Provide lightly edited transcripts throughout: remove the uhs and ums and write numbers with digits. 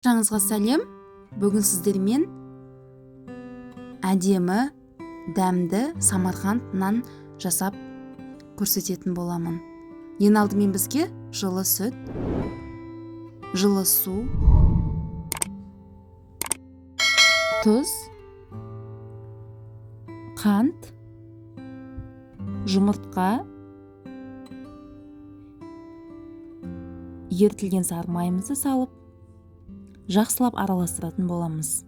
Баршаңызға сәлем. Бүгін сіздермен әдемі, дәмді самарқанд нан жасап көрсететін боламын. Ең алдымен бізге жылы сүт, жылы су, тұз, қант, жұмыртқа, ерітілген сары майымызды салып, жақсылап араластыратын боламыз.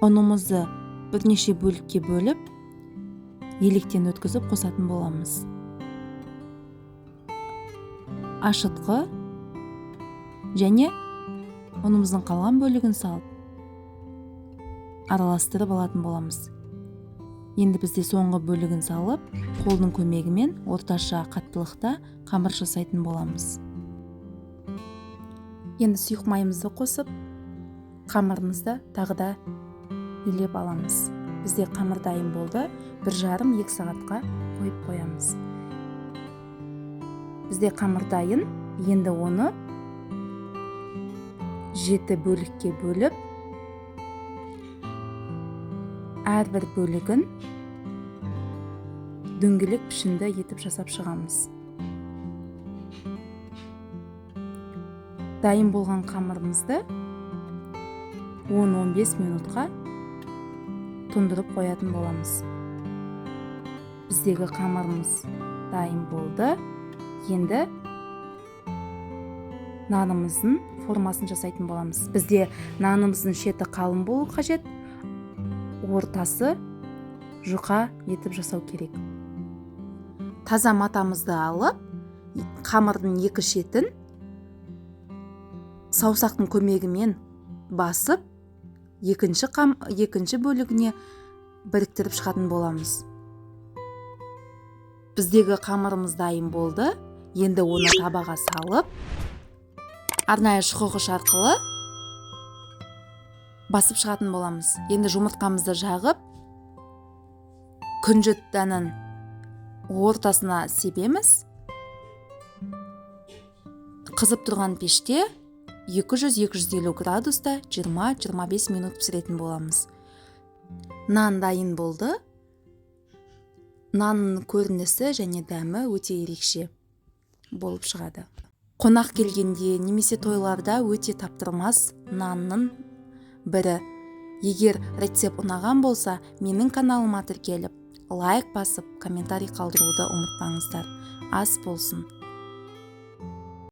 Ұнымызды бірнеше бөлікке бөліп, електен өткізіп қосатын боламыз. Ашытқы және ұнымыздың қалған бөлігін салып, араластырып алатын боламыз. Енді бізде соңғы бөлігін салып, қолдың көмегімен орташа қаттылықта қамыр жасайтын боламыз. Енді сұйық майымызды қосып, қамырымызды тағы да илеп аламыз. Бізде қамыр дайын болды. 1,5-2 сағатқа қойып қоямыз. Бізде қамыр дайын. Енді оны 7 бөлікке бөліп, әрбір бөлігін дөңгелек пішінді етіп жасап шығамыз. Дайын болған қамырымызды 10-15 минутқа тұндырып қоятын боламыз. Біздегі қамырымыз дайын болды. Енді нанымыздың формасын жасайтын боламыз. Бізде нанымыздың шеті қалың болу қажет, ортасы жұқа етіп жасау керек. Таза матамызды алып, қамырдың екі шетін саусақтың көмегімен басып, екінші бөлігіне біріктіріп шығатын боламыз. Біздегі қамырымыз дайын болды. Енді оны табаға салып, арнайы шұқығыш арқылы басып шығатын боламыз. Енді жұмыртқамызды жағып, күнжіт дәнін ортасына себеміз. Қызып тұрған пеште 200-250 градуста 20-25 минут пісіретін боламыз. Нан дайын болды. Нанның көрінісі және дәмі өте ерекше болып шығады. Қонақ келгенде немесе тойларда өте таптырмас нанның бірі. Егер рецепт ұнаған болса, менің каналыма тіркеліп, лайк басып, комментарий қалдыруды ұмытпаңыздар. Ас болсын.